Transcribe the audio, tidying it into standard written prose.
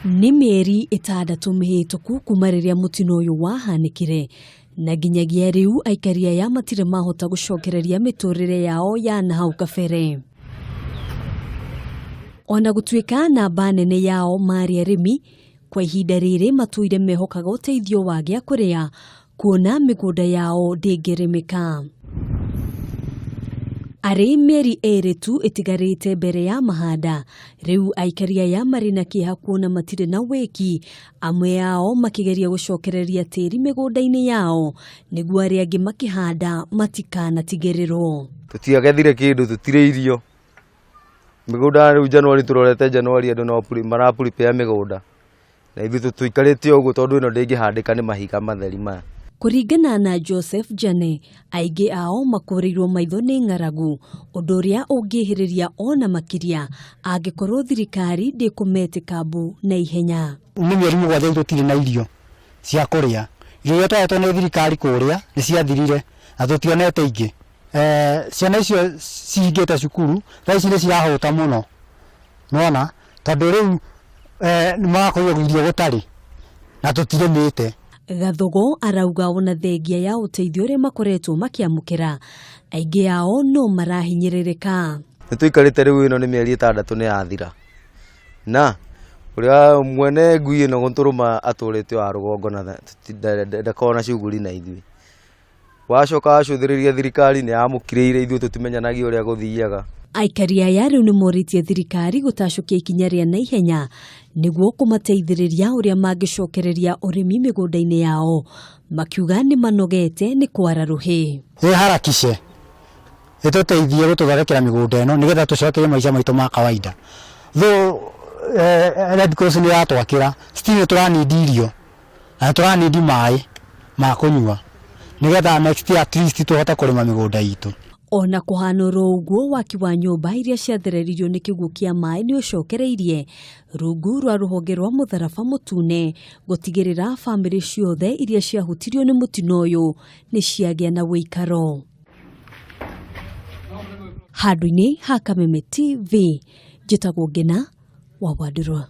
Nĩ mĩeri 6 mĩhĩtũku kuma rĩrĩa mũtino ũyũ wahanĩkire, na nginyagia rĩu aikari aya matirĩ mahota gũcokereria mĩtũrĩre yao ya na hau kabere. Ona gũtuĩka namba nene yao marĩ arĩmi, kwa ihinda rĩrĩ matũire mehokaga ũteithio wa gĩa kũrĩa kuona mĩgũnda yao ndĩngĩrĩmĩka. Arĩ mĩeri 2 tu ĩtigarĩte mbere ya mahanda, rĩu aikari aya marĩ na kĩeha kuona matirĩ na wĩki, amwe ao makĩgeria gũcokereria tĩri mĩgũnda-inĩ yao nĩguo arĩa angĩ makĩhanda matikanatigĩrĩrwo. Tũtiagethire kĩndũ, tũtirĩ irio. Mĩgũnda rĩu January tũrorete January andũ no mara prepare mĩgũnda. Na ithuĩ tũikarĩte ũguo tondũ ĩno ndĩngĩhandĩka nĩ mahiga matheri maya. Kũringana na Joseph Jane, aingĩ ao makũrĩirwo maitho nĩ ng'aragu, ũndũ ũrĩa ũngĩhĩrĩria ona makĩria angĩkorwo thirikari ndĩkũmetĩka mbu na ihenya. Nĩ mĩeri 7 tũtirĩ na irio cia kũrĩa. Irio iria twahetwo nĩ thirikari kũrĩa nĩ ciathirire na tũtionete ingĩ. Ciana icio cihingĩte cukuru thaa ici nĩ cirahũta mũno, nĩwona, tondũ rĩu nĩ marakũrio irio gũtarĩ na tũtirĩmĩte. Gathogo arauga ona thengia ya ũteithio ũrĩa makoretwo makĩamũkĩra, aingĩ ao no marahinyĩrĩrĩka. Nĩ tũikarĩte rĩu ĩno nĩ mĩeri 6 nĩ yathira. Na ũrĩa mwene ngui ĩno gũtũrũma atũrĩte wa rũgongo na ndakoragwo na shughuli na ithuĩ. Wacoka wacũthĩrĩria thirikari nĩ yamũkirĩire ithuĩ tũtimenyanagia ũrĩa gũthiaga. Aikari aya rĩu nĩ morĩtie thirikari gũtacũkia ikinya rĩa naihenya nĩguo kũmateithĩrĩria ũrĩa mangĩcokereria ũrĩmi mĩgũnda-inĩ yao, makiuga nĩ manogete nĩ kwara rũhĩ. Ĩharakishe ĩtũteithie gũtũthondekera mĩgũnda ĩno nĩgetha tũcokerie maica maitũ ma kawaida. Though Red Cross nĩ yatwakĩra, still nĩ tũranindi irio na nĩ tũranindi maĩ ma kũnyua nĩgetha next year at least tũhote kũrĩma mĩgũnda itũ. Ona kũhana oro ũguo, waki wa nyũmba iria ciathereririo nĩ kĩguũ kĩa maĩ nĩ ũcokereirie rungu rwa rũhonge rwa Mũtharaba Mũtune gũtigĩrĩra bamĩrĩ ciothe iria ciahutirio nĩ mũtino ũyũ nĩ ciagĩa na ũikaro. Handũ-inĩ ha Kameme TV, njĩtagwo Ngena wa Wandũrwa.